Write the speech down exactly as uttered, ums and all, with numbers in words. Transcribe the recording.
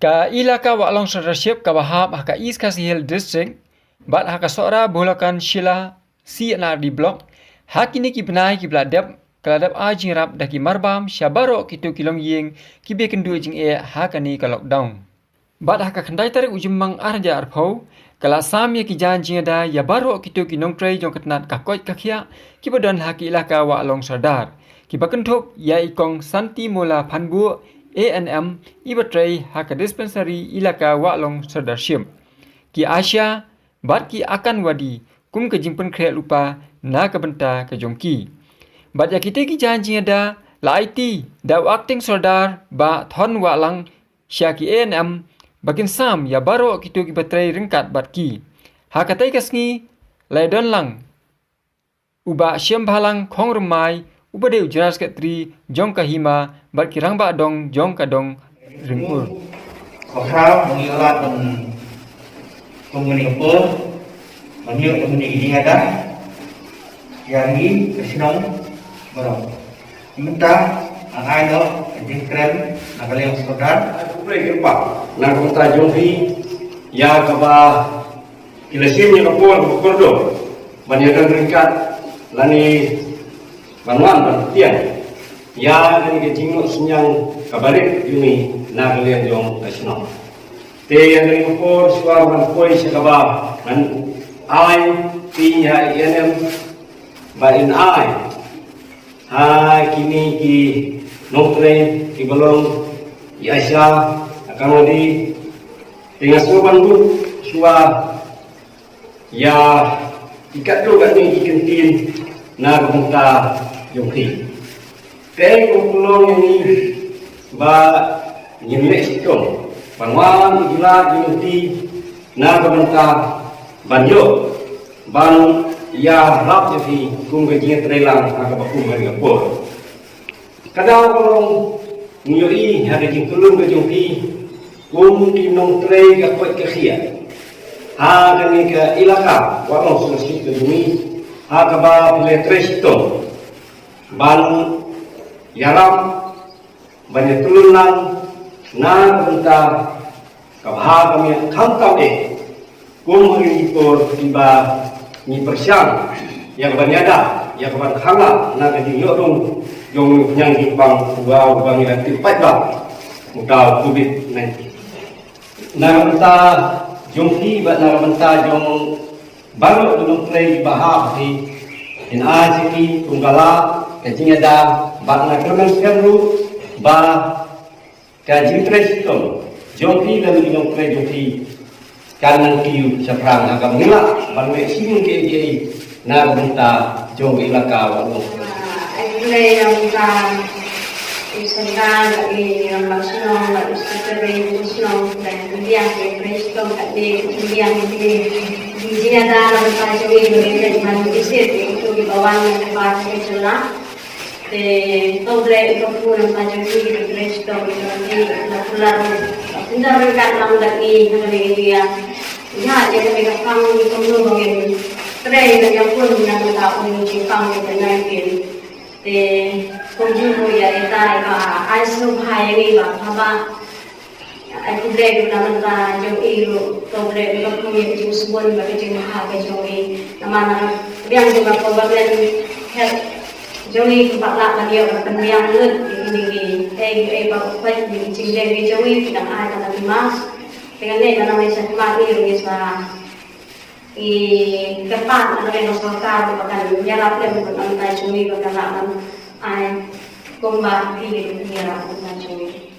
Ka Elaka Wahlong Sirdarship kaba hap ha ka East Khasi Hills District bad ha ka Sohra Bholakan Shila C and R D Block, ha kine ki bnai kiba la dep, ka la dep ai jingïarap da ki marbam sha baroh kito ki longïing kiba kynduh jingeh ha kane ka lockdown. Bad ha ka khyndai tarik u Jymmang ar hajar arphew, ka la sam ïa ki jaiñ jingïada ïa baroh kito ki nongtrei jong ka tnat ka koit ka khiah kiba don ha ka Elaka Wahlong Sirdar, kiba kynthup ïa i Kong Santi Mola Phanbuh, A N M, iba trei ha ka dispensary Elaka Wahlong Sirdarship, ki ASHA bad ki Anganwadi kum ka jingpynkhreh lypa na ka bynta ka jong ki. Bad ïa kite ki jaiñ jingïada la aiti da u Acting Sirdar Bah Thon Wahlang sha ki A N M ba kin sam ïa baroh kito kiba trei ryngkat bad ki. Ha katei ka sngi la ïadon lang u Bah Shimbhalang Khongrymmai, uba dei u General Secretary jong ka Hima, bad ki rangbah dong jong ka dong Ringur. Ko khraw ngi la ban kum ngi ko por ban ïoh ban ngi ïa da ïa ngi ka shnong baroh. Mynta ngan ai noh ka jingkren na ka liang Sirdar. Ai khublei kyrpad na ka bynta jong phi ïa kaba ki la shim ïa ka por kaba kordor ban ïadon ryngkat lane ban wan ban tieng ïa kane ka jingnoh synñiang kaba rit jong ngi na ka liang jong ka shnong. Te ïa kane ka por shuwa ban poi sha kaba ngan ai phi ïa i A N M ba in ai ha kine ki nongtrei kiba long i ASHA, Anganwadi. Te nga sngewbha ban buh shuwa ïa ki katto katne ki kyntien na ka bynta jong phi. Te ko kulong ïa ngi ba ngin leh shitom ban wan ïa ki lad ki lynti na ka bynta ban ïoh ban ïarap ïa phi kum ka jingïatreilang ha kaba kum ha ka por. Ka daw ka long ngi ïohi ha ka jingkylluid ka jong phi kum ki nongtrei ka koit ka khiah ha kane ka Elaka Wahlong Sirdarship ka jong ngi, ha kaba phi la trei shitom ban ïarap ban ïatreilang na ka bynta ka bha ka miat khamtam eh. Kum ha kine ki por kiba ngi pyrshang ïa ka ban ïada, ïa ka ban khang lad na ka jingïoh rung jong u pynïaid jingpang uba, uba ngi la tip paidbah, uta u Covid nineteen. Na ka bynta jong phi bad na ka bynta jong baroh ki nongtrei kiba hap ha phi, in ai sha ki kum ka lad ka jingïada bad nga kyrmen skhem ruh ba ka jingtrei shitom jong phi lem ki nongtrei jong phi kan nang kiew shaphrang ha kaba ngi lah ban leh shisien kiei kiei na ka bynta jong ka Elaka Wahlong. Ai khublei ïa u Sordar, ïa i Rangbah Shnong, ïa u Secretary u Shnong, ïa u Diang, ïa u President, ïa u Diang, ïa u Diang, ïa u Diang, ïa u Diang, ïa u Diang. Te to bre ko pu na ta jong ki, ki bre shitom, ki bre shitom, ki bre shitom, ki bre shitom, ki bre shitom. Ïa, ïa kane ka pang ngi kumno ba ngin trei na ka pun na ka ta um jingpang Covid nineteen. Te kumjuh ruh ïa ita i ba ai sngewbha ïa ngi ba haba ai khublei ruh na ka bynta jong i ruh, to bre ruh ka pun ïa ka jingsbun bad ka jingbha ka jong i. Namar na ka liang jong ka government health jong i kumba lah ban ïoh ban pynbiang lut ïa kine ki, eh, eh, ba u peit ïa ki jingleh ki jong i ki dang ai ka la ki mask. Te nga ngeit ba nang leit sha khmat ngi ruh ngi sa i kyrpad na ka liang ka sorkar ba kan ïarap lem ka bynta jong i ba kan lah ban ai kumba ki ïarap ka bynta jong i.